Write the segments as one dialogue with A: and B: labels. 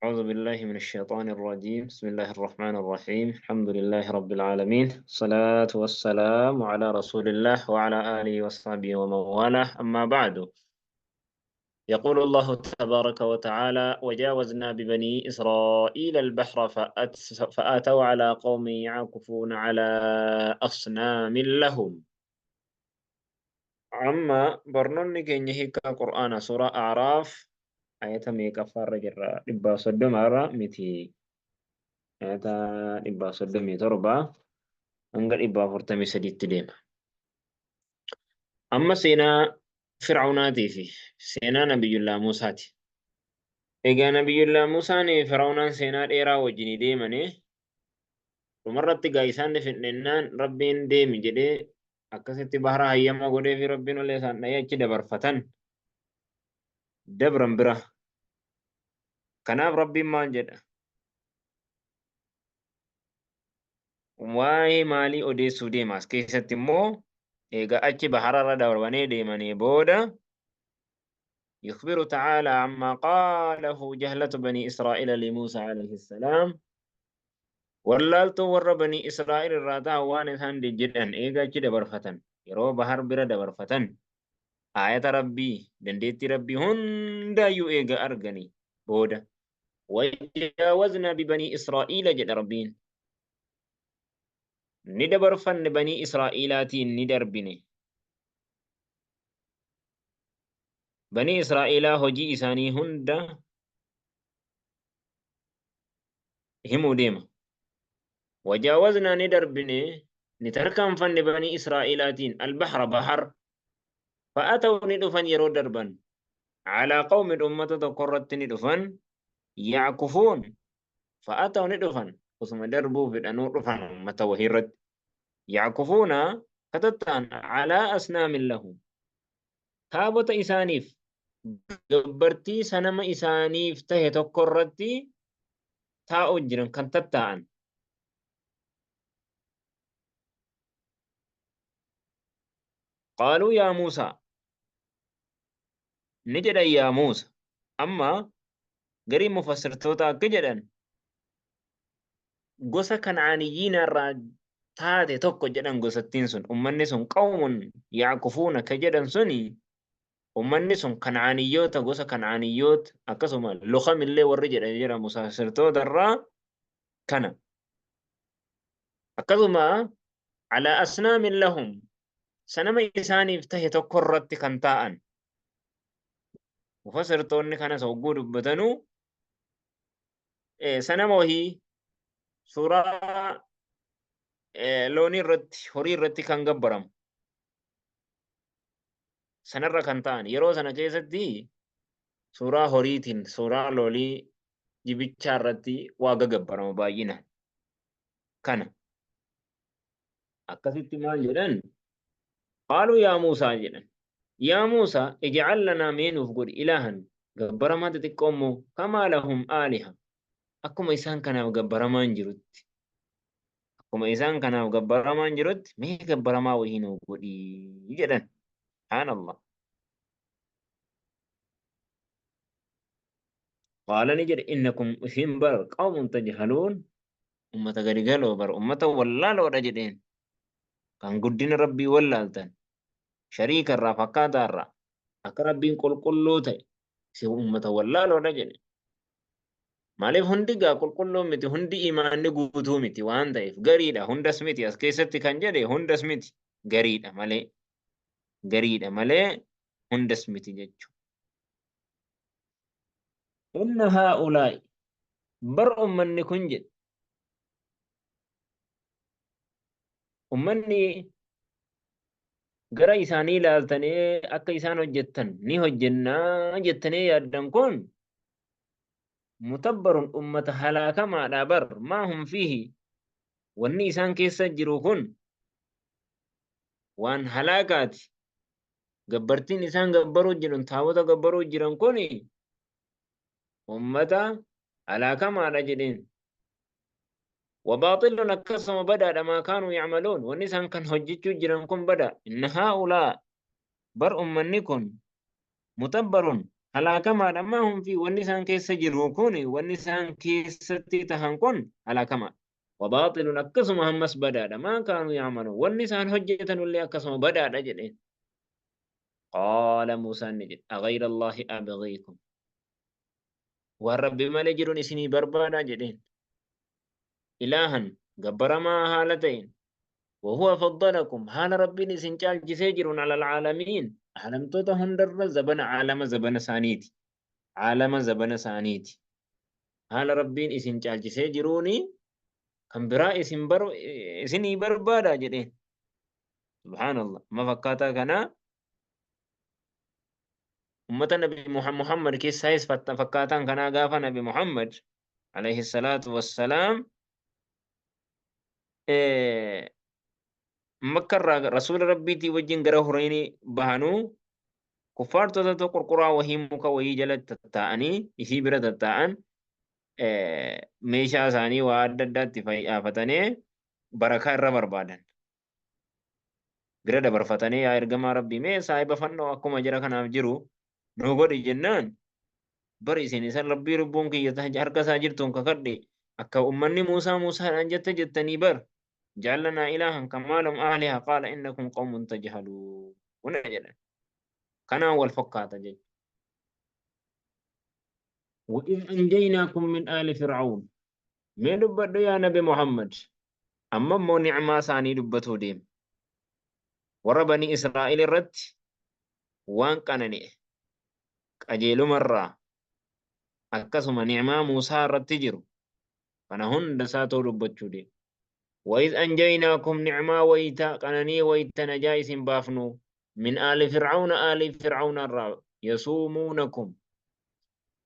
A: أعوذ بالله من الشيطان الرجيم. بسم الله الرحمن الرحيم. الحمد لله رب العالمين، الصلاة والسلام على رسول الله وعلى آله وصحبه ومن والاه. أما بعد، يقول الله تبارك وتعالى: وجاوزنا ببني إسرائيل البحر فأتوا على قوم يعكفون على أصنام لهم. أما برنوني كيني هيكا قرآن سورة أعراف آية ميكا فارجر إبا صدوم أرى متي آية إبا صدوم تربة أنقل إبا فرتمي سديد تديم. أما سينا فرعوناتي في سينا نبي الله موسى تي. إيجا نبي الله موسى ني فرعونان سينا إيرا وجني ديمني ومرت قايسان في النان ربين ديمي جدي أكست بحر هيما قولي في ربين ولا سان نيا كده برفتن دبرم بره كناب ربي ما جد واي مالي أودي سودي ماس كيست مو إيجا أتش بحر را دوراني ديمني بودا. يخبر تعالى عما قاله جهلة بني إسرائيل لموسى عليه السلام. واللالتو ور بني إسرائيل الراتا وان ثان دي جدًا إيجا كده برفتن يرو بحر برا دبرفتن آية ربي دنديتي ربي هندا يو إيجا أرغني بودا. وجاوزنا ببني إسرائيل جد ربين ندبرفن بني إسرائيلاتي ندربني بني إسرائيل هجي إساني هندا همو ديما. وجاوزنا ندربني نتركم فن بني إسرائيلاتين البحر بحر فأتوا ندفن يرو دربا على قوم الأمة تقرت ندفن يعكفون فأتوا ندفن قسم دربو في الأنور دفن أمة وهيرت يعكفون كتتان على أصنام لهم تابوت إسانيف جبرتي سنم إسانيف تهي تقرتي تاو جرن كنتتان. قالوا يا موسى نجد يا موسى. أما قريب مفسر توتا كجدا قصة كنعانيين الرا تاتي توكو جدا قصة تنسون أمني قوم يعكفون كجدا سني أمني كنعانيوت قصة كنعانيوت أكسما لخم اللي ورجل جدا مسافر توتا الرا كان أكسما على أصنام لهم سنما إساني افتهي تقرت كنتاء. مفسر توني كان سوقود بدنو إيه سنما وهي سورة إيه لوني رت هوري رت كان جبرم سنرى كنتان يرو سنة جيزت دي سورة هوريتين سورة لولي جبتشار رتي واقع جبرم باينة كان أكثر ما جرن. قالوا يا موسى جدا يا موسى اجعل لنا من وفقر إلها جبر ما تتقوموا كما لهم آلهة. أكما إنسان كان جبر ما نجرت أكما إنسان كان جبر ما نجرت ما جبر ما وهين وقولي جدا. سبحان الله. قال نجد إنكم إثم بر قوم تجهلون أمة غريقلوا بر أمة ولا لو رجدين كان قدين ربي ولا التن شريك الرافقات الرا أقرب بين كل كلوته سو أمة ولا لو رجل مالف هندي جا كل كلو متي هندي إيمان نقوته متي وان ضعيف غريدة هندس متي أس كيست كنجري هندس متي غريدة مالي غريدة مالي هندس متي جتشو. إن هؤلاء بر أمني كنجد أمني gara isaanii ilaaltanii akka isaan hojjettan ni hojjennaa jettanii yaaddan kun mutabbarun ummata halaakamaadha bar maa hum fiihi wanni isaan keessa jiru kun waan halaakaati. Gabbartiin isaan gabbaruu jiran taabota gabbaruu jiran kun ummata halaakamaadha jedheen. وباطل أكسم بدا ما كانوا يعملون ونسان كان هجتشو جران كن بدا. إن هؤلاء بر أمنكم متبر Halaakamaadha. Maa hum fi wanni isaan keessa jiru kun, wanni isaan keessatti tahan kun halaakamaadha. Wabaaxilun akkasuma hammas badaadha. Maa kaanuu ya'maluun, wanni isaan hojjetanullee akkasuma badaadha jedheen. Qaala Muusaan ni jedhe, aghayra Allaahi abghiikum, waan Rabbi malee jiruun isinii barbaadaa jedheen. Ilaahan gabbaramaa haala ta'een, wahuwa faddalakum, haala Rabbiin isin caalchisee jiruun, alal caalamiin, aalamtoota hundarra, zabana caalama zabana isaaniiti, caalama zabana isaaniiti, haala Rabbiin isin caalchisee jiruuni kan biraa isin bar isinii barbaadaa jedheen. Subhaanallah, amma fakkaataa kanaa ummata Nabi Muhammad keessaayis fakkaataan kanaa gaafa Nabi Muhammad alayhi salaatu wassalaam Makka irraa rasuula Rabbiitii wajjin gara Hureynii bahanuu, kuffaartota qurquraa wahii muka wahii jala tattaa'anii isii bira tattaa'an, meeshaa isaanii waa adda addaatti fayyaafatanii barakaa irra barbaadan. Bira dabarfatanii, yaa ergamaa Rabbii, mee saahiba fannoo akkuma jara kanaaf jiru nuu godhi jennaan, bari isin isan Rabbii lubbuun kiyya harka isaa jirtuun kakadhe, akka ummanni Muusaa Muusaadhaan jette jettanii bar, jaallanaa ilaahan kamaa lahum aaliha, qaala innakum qawmun tajhaluuna jedhan. Kanaan wal fakkaata jechuudha. وإذ أنجيناكم من آل فرعون, mee dubbadhu yaa Nabi Muhammad. Amma immoo ni'maa isaanii dubbatuu deema. Warra Banii Israa'el irratti waan qanani'e qajeelumarraa, akkasuma ni'maa Muusaa irratti jiru kana hunda isaa ta'uu dubbachuu deema. وإذ أنجيناكم, ni'maa wayita qananii wayita najaa isin baafnu, من آل فرعون, aalii Fir'auna irraa, يسومونكم,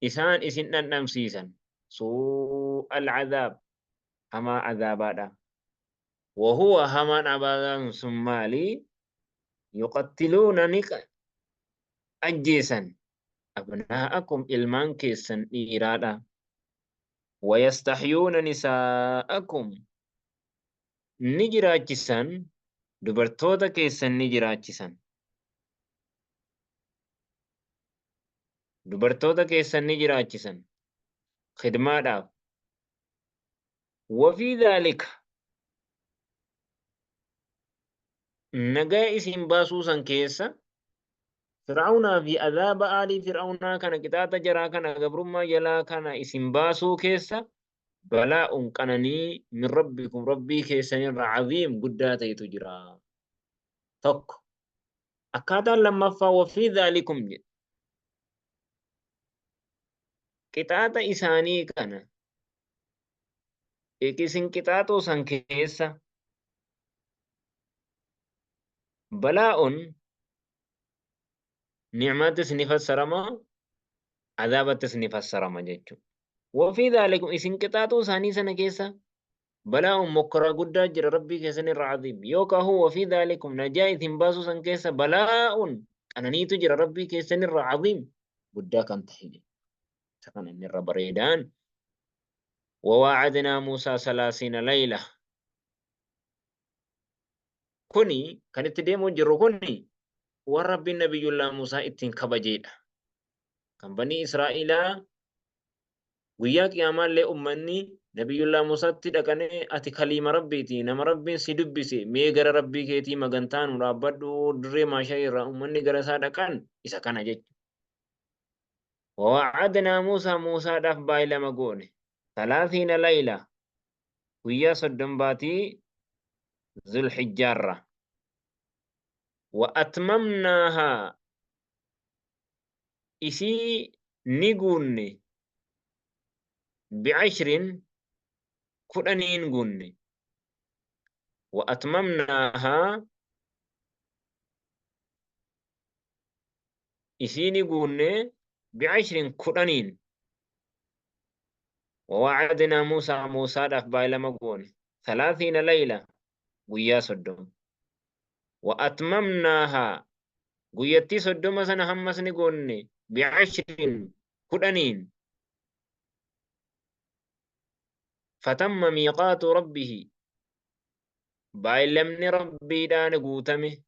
A: isaan isin dhandhamsiisan, سوء العذاب, hamaa azaabaadha. وهو hamaan abaadaan sun maali? يقتلون, ni ajjeesan, أبناءكم, ilmaan keessan dhiiraadha. ويستحيون نساءكم, ni jiraachisan, dubartoota keessan ni jiraachisan. Dubartoota keessan ni jiraachisan khidmaadhaaf. وفي ذلك, nagaa isin baasuu san keessa, Fir'aawnaa fi azaaba aalii Fir'aawnaa kana, qixaaxa jaraa kana, gabrummaa jalaa kana isin baasuu keessa, بلاء, qananii, من ربكم, Rabbii keessanirra, عظيم, guddaa ta'etu jira. Tokko. Akkaataan lammaffaa وفي ذلكم jedhe. Qixaaxa isaanii kana isin qixaaxuu san keessa, بلاء ni'maattis ni fassarama, azaabattis ni fassarama jechuudha. وفي ذلكم, isin qixaaxuu isaanii sana keessa, بلاء, mokkora guddaa jira Rabbii keessan irra, عظيم, yookaan وفي ذلكم, najaa isin baasuu san keessa, بلاء, qananiitu jira Rabbii keessan irra, عظيم, guddaa kan ta'e. Isa kana inni irra bareedaan. وواعدنا موسى 30 ليلة, kuni kan itti deemuu jirru kuni waan Rabbiin Nabiyyullaa Muusaa ittiin kabajeedha. Kan Banii Israa'ilaa guyyaa qiyaamaallee ummanni Nabiyyullaa Muusaatti dhaqanii, ati kaliima Rabbiiti, nama Rabbiin si dubbise, mee gara Rabbii keetii magantaa nu dhaabbadhu, dirree maashaa irraa ummanni gara isaa dhaqan isa kana jechuudha. وواعدنا موسى, Muusaadhaaf baay'ilama goone, 30 ليلة, guyyaa 30 baatii Zulhijjaarra. وأتممناها, isii ni guunne, بعشر, 10n guunne. وأتممناها, isii ni guunne, بعشر, 10n. وواعدنا موسى, Muusaadhaaf baay'ilama goone, 30 ليلة, guyyaa 30. وأتممناها, guyyattii 30 sana hammas ni goonne, بعشر, 10n. فتم ميقات ربه, baay'ilamni Rabbiidhaan guutame,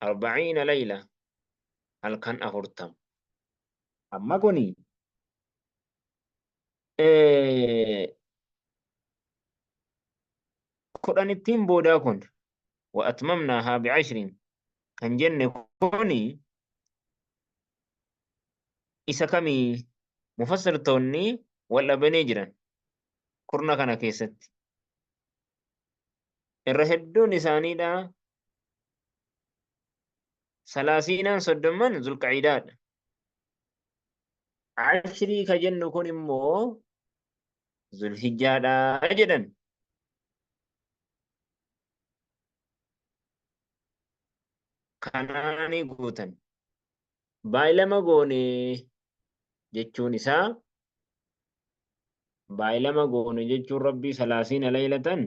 A: 40 ليلة, halkan 40. Amma kuni kudhanittiin boodaa kun wa atmamnaahaa bi'ashrin kan jenne kuni isa kamii? Mufassirtoonni wal dhabanii jiran kurna kana keessatti. Irra hedduun isaaniidha salaasiinaan soddomman Zulqa'idaadha. Ashrii ka jennu kun immoo Zulhijjaadha jedhan. Kanaani guutan. Baay'ilama goone jechuun isaa baay'ilama goone jechuun Rabbii salaasiina laylatan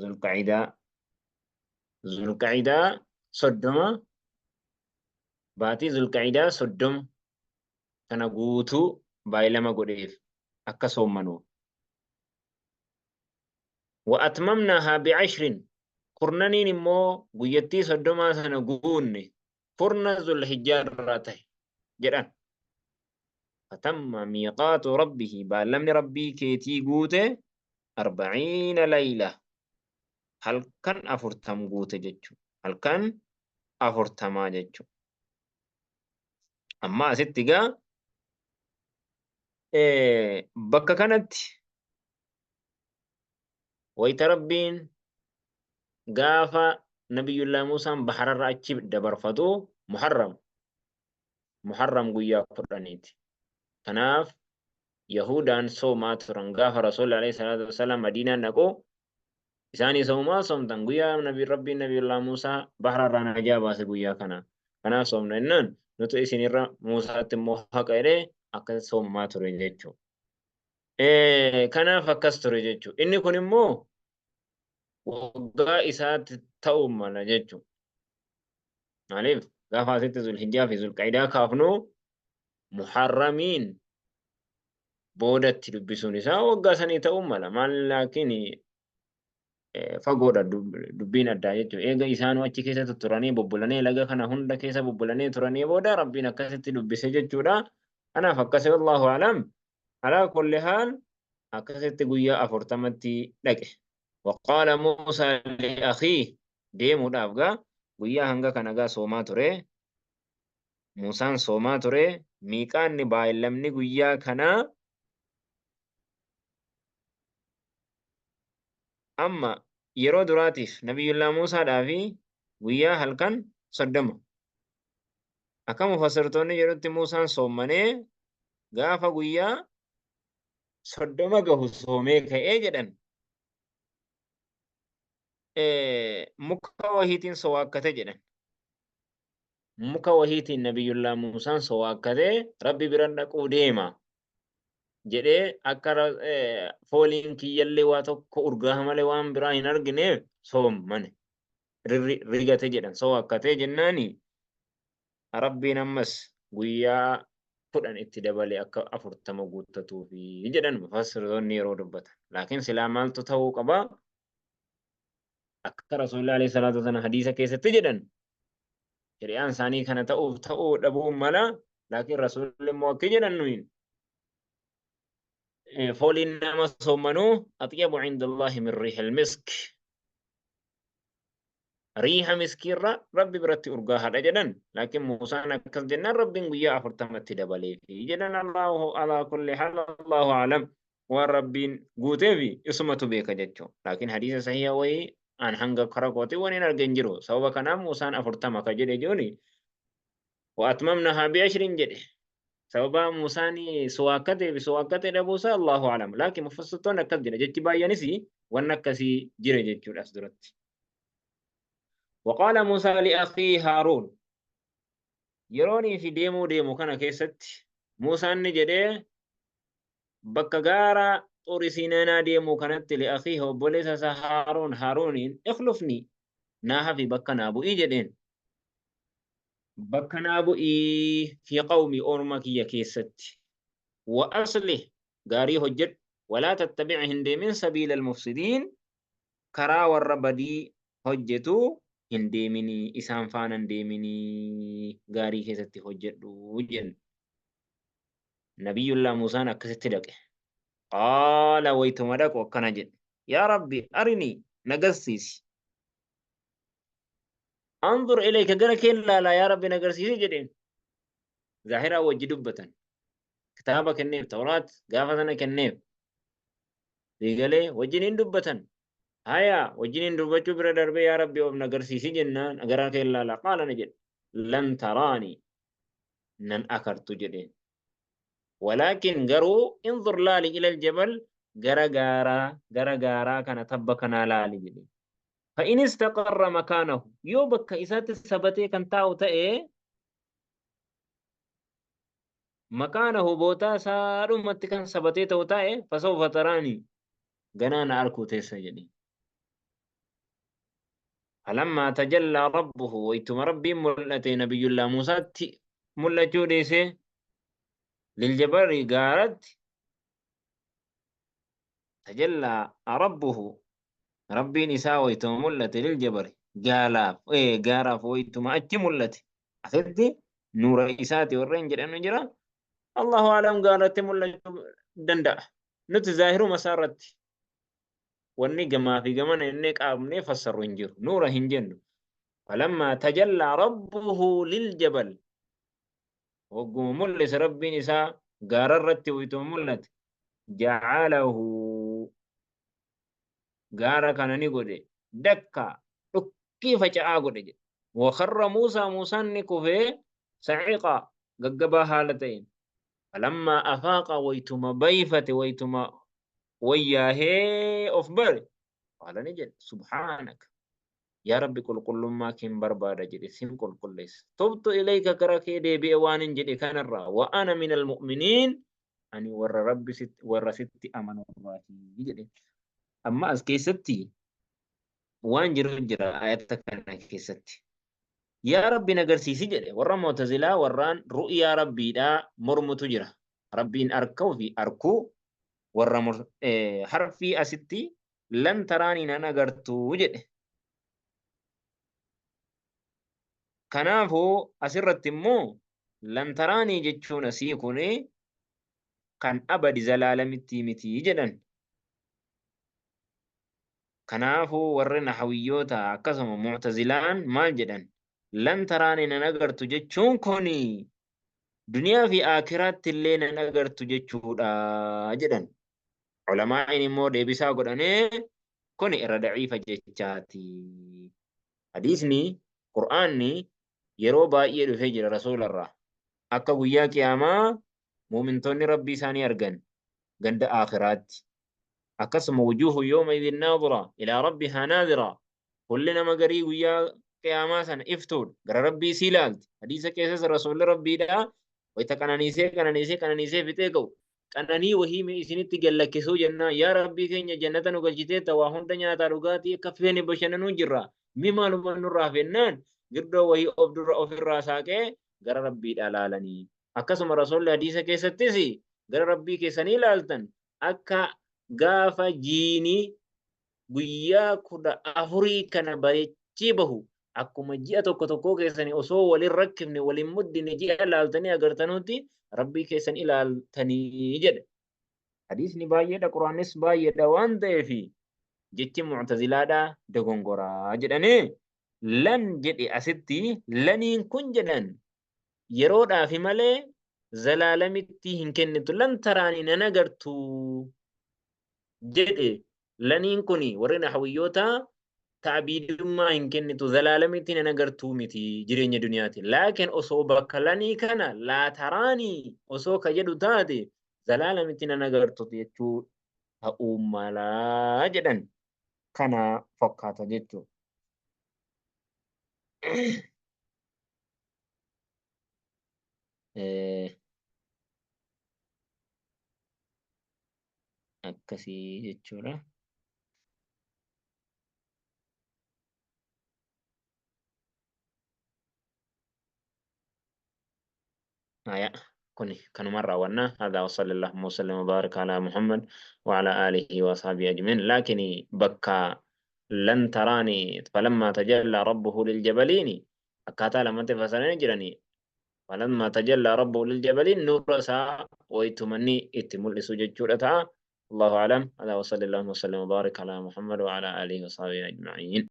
A: Zulqa'idaa. Zulqa'idaa 30, baatii Zulqa'idaa 30 kana guutuu baay'ilama godheef akka soommanuuf. Wa atmamnaahaa bi'ashrin, kurnaniin immoo guyyattii soddomaa sana guunne, kurna Zulhijjaa irraa tahe jedhan. Fatamma miiqaatu rabbihi, baallamni Rabbii keetii guute, arba'iina layla, halkan 40 guute jechu, halkan 40 jechu. Amma asitti gaa bakka kanatti wayta Rabbiin gaafa Nabiyyullaa Muusaan bahararra achi dabarfatu Muharram guyyaa 10ti. Kanaaf Yahudaan soomaa turan. Gaafa Rasuulli alayhi salaatu wassalaam Madiinaan dhaqu isaanii soomaa soomtan, guyyaa Nabi Rabbiin Nabiyyullaa Muusaa bahararraa najaa baase guyyaa kana. Kanaaf soomna jennaan, nuti isinirra Muusaatti immoo haqa jedhee akkas soomamaa ture jechuudha. Kanaaf akkas ture jechuudha. Inni kun immoo waggaa isaatti ta'uu mala jechuudha. Maaliif gaafa asitti Zulhijjaa fi Zulqa'idaa kaafnu Muharramiin boodatti dubbisuun isaa waggaa sanii ta'uu mala. Maal laakiin fagoodha dubbiin addaa jechuudha. Eega isaanuu achi keessa tutturanii bubbulanii, laga kana hunda keessa bubbulanii turanii booda Rabbiin akkasitti dubbise jechuudha. Kanaaf akkasii, wallahu alam. Alaa kulli haal akkasitti guyyaa 40tti dhaqe. Waqaala Muusaa li akhii, deemuudhaaf gaa guyyaa hanga kana gaa soomaa ture. Muusaan soomaa ture. Miiqaanni baay'lamni guyyaa kanaa amma yeroo duraatiif Nabiyyullaa Muusaadhaa fi guyyaa halkan 30. Akka mufassirtoonni jedhutti Muusaan soommanee gaafa guyyaa 30 gahu soomee ka'ee jedhan. Muka wahiitiin sowaakkate jedhan. Muka wahiitiin Nabiyyullaa Muusaan sowaakkatee Rabbi biran dhaquu deema jedhee, akka fooliin kiyyallee waa tokko urgaaha malee waan biraa hin argineef soommane. Rigate jedhan. Sowaakkatee jennaani Rabbiin ammas guyyaa 10 itti dabale akka 40 guuttatuufi jedhan mufassirtoonni yeroo dubbatan. Laakiin silaa maaltu ta'uu qaba? Akka Rasuulli alayhi salaatu wasallam hadiisa keessatti jedhan, shari'aan isaanii kana ta'uuf ta'uu dhabuu mala, laakiin Rasuulli immoo akki jedhan nuyin fooliin nama soommanuu axyabu inda Allahi min riihil misk, riiha miskiirra Rabbi biratti urgaahaadha jedhan. Laakiin Muusaan akkas jennaan Rabbiin guyyaa 40tti dabaleefi jedhan. Allahu alaa kulli haal, Allahu alam, waan Rabbiin guuteefi isumatu beeka jechuu. Laakiin hadiisa sahiha wayii an hanga kara kooti waan hin argin jiru. Sababa kanaaf Muusaan 40 ka jedhe jiruuni wa atmamnahaa bi'ashrin jedhe. Sababa Muusaan suwaakkatee fi suwaakkatee dhabuusaa Allahu alam, laakiin mufassirtoonni akkas jedha. Jechi baay'eenis waan akkasii jira jechuudha as duratti. Waqaala Muusaa li'akhii Haaruun, yeroonii fi deemuu deemu kana keessatti Muusaan ni jedhee bakka gaara Xuuri Siinaa deemuu kanatti, li'akhiihi, obboleessa isaa Haaruun Haaruuniin, ikhlufni, naa hafi, bakka naa bu'ii jedheen. Bakka naa bu'ii, fi qawmi, orma kiyya keessatti, wa aslih, gaarii hojjedhu, walaa tattabi'i, hin deemin, sabiila almufsidiin, karaa warra badii hojjetu hin deeminii, isaan faana hin deeminii, gaarii keessatti hojjedhu jenna. Nabiyyullaa Muusaan akkasitti dhaqe. Qaala waytuma dhaqu akkana jedhe. Yaa Rabbi arinii na garsiisi. Anzur ilayka gara kee laalaa yaa Rabbi na garsiisi jedheen. Zaahiraa wajji dubbatan. Kitaaba kenneef Tawraat gaafa sana kenneef. Eegalee wajjiniin dubbatan. Haya wajjiniin dubbachuu bira darbee yaa Rabbi of na garsiisi jennaan gara kee laalaa qaala na jedhe. Lan taraani nan akartu jedheen. Walaakin garuu inzur laali ilal jabal gara gaaraa gara gaaraa kana tabba kanaa laali jedheen. Fa'in istaqarra makaanahu yoo bakka isaatti sabatee kan taa'u ta'e makaanahu bootaa isaa dhumatti kan sabatee ta'u ta'e fasawfa taraani ganaa na arkuu teessa jedheen. Falammaa tajallaa rabbuhu waytuma rabbiin mul'ate nabiyyullaa Muusaatti mul'achuu dhiisee liljabari gaaratti tajallaa rabbuhu rabbiin isaa waytuma mul'ate liljabari gaalaaf gaaraaf waytuma achi mul'ate asitti nuura isaati warreen jedhanu jira Allahu alam gaaratti mul'achuu danda'a nuti zaahiruma isaa irratti wanni gamaa fi gamana innee qaabnee fassarru hin jiru nuura hin jennu falammaa tajallaa rabbuhu liljabal hogguma mul'ise rabbiin isaa gaara irratti waytuma mul'ate jacalahu gaara kana ni godhe dakka dhukkii faca'aa godhe jedhe wakarra muusaa muusaan ni kufee saciqa gaggabaa haala ta'een falammaa afaaqa waytuma bayfate waytuma wayyaahee of bare qaala ni jedhe subhaanaka yaa rabbi qulqullummaa keen barbaada jedhe sin qulqulleessa tubtu ilayka gara kee deebi'e waan hin jedhe kanarraa wa ana min almu'miniin ani warra rabbi sitti warra sitti amanu irraahi jedhe amma as keessatti waan jiru jira ayata kana keessatti yaa rabbi na garsiisi jedhe warra mu'tazilaa warraan ru'yaa rabbiidhaa mormutu jira rabbiin arkuu fi arkuu warra harfii asitti lan taraanii nan agartu jedhe. Kanaafuu asirratti immoo lan taraanii jechuun asii kun kan abadi zalaalamitti miti jedhan. Kanaafuu warri nahawiyyoota akkasuma mu'tazilaan maal jedhan? Lan taraanii nan agartu jechuun kun duniyaa fi aakiraatti illee nan agartu jechuudha jedhan. Ulamaa'iin immoo deebisaa godhanee kuni irra daciifa jechaati. Hadiisni Qur'aanni yeroo baay'ee dhufee jira Rasuularraa. Akka guyyaa qiyaamaa muumintoonni Rabbii isaanii argan ganda aakhiraatti. Akkasuma wujuuhu yooma idin naadira ilaa rabbihaa naadira. Fulli nama garii guyyaa qiyaamaa sana iftuudha. Gara Rabbii isii ilaalti. Hadiisa keessas Rasuulli Rabbiidha. Wayita qananiisee qananiisee qananiisee fixee ga'u. Qananii wahii mee isinitti gad lakkisuu jennaan yaa Rabbii keenya jannata nu galchiteetta waa hunda nyaataa dhugaatii akka feene bashannanuu jirra. Mee maaluma nurraa hafennaan girdoo wahii of dura ofirraa saaqee gara Rabbiidha laalanii. Akkasuma Rasuulli hadiisa keessattis gara Rabbii keessanii ilaaltan akka gaafa jiini guyyaa 14 kana bareechee bahu akkuma ji'a tokko tokkoo keessanii osoo walin rakkifne walin muddine ji'a laaltanii agartanuutti Rabbii keessan ilaaltanii jedhe. Hadiisni baay'eedha Qur'aannis baay'eedha waan ta'eef jechi mu'tazilaadha dogongoraa jedhanii lan jedhe asitti laniin kun jedhan yeroodhaafi malee zalaalamitti hin kennitu lan taraanii nan agartu jedhe laniin kun warri nahwiyyoota ta'biidummaa hin kennitu zalaalamitti nan agartuu miti jireenya duniyaati laakiin osoo bakka lanii kana laa taraanii osoo ka jedhu taate zalaalamitti nan agartu jechuu ta'uu malaa jedhan kana fakkaata jechuudha. Akkasii jechuudha. Aya kuni kanumaan raawwanna. Hadha wa sallallahu wa sallam wa baraka ala Muhammad wa ala alihi wa ashabihi ajmain. Laakini bakka lan taraani falamma tajalla rabbuhu liljabaliini akkaataa lamatti fasaranii jiranii. Falammaa tajallaa rabbuhu liljabali, nuura isaa waytumanni itti mul'isu jechuudha ta'a. Allahu a'lam. Alaa wa sallallahu wa sallam wa barik ala Muhammad wa ala alihi wa sahbihi ajma'in.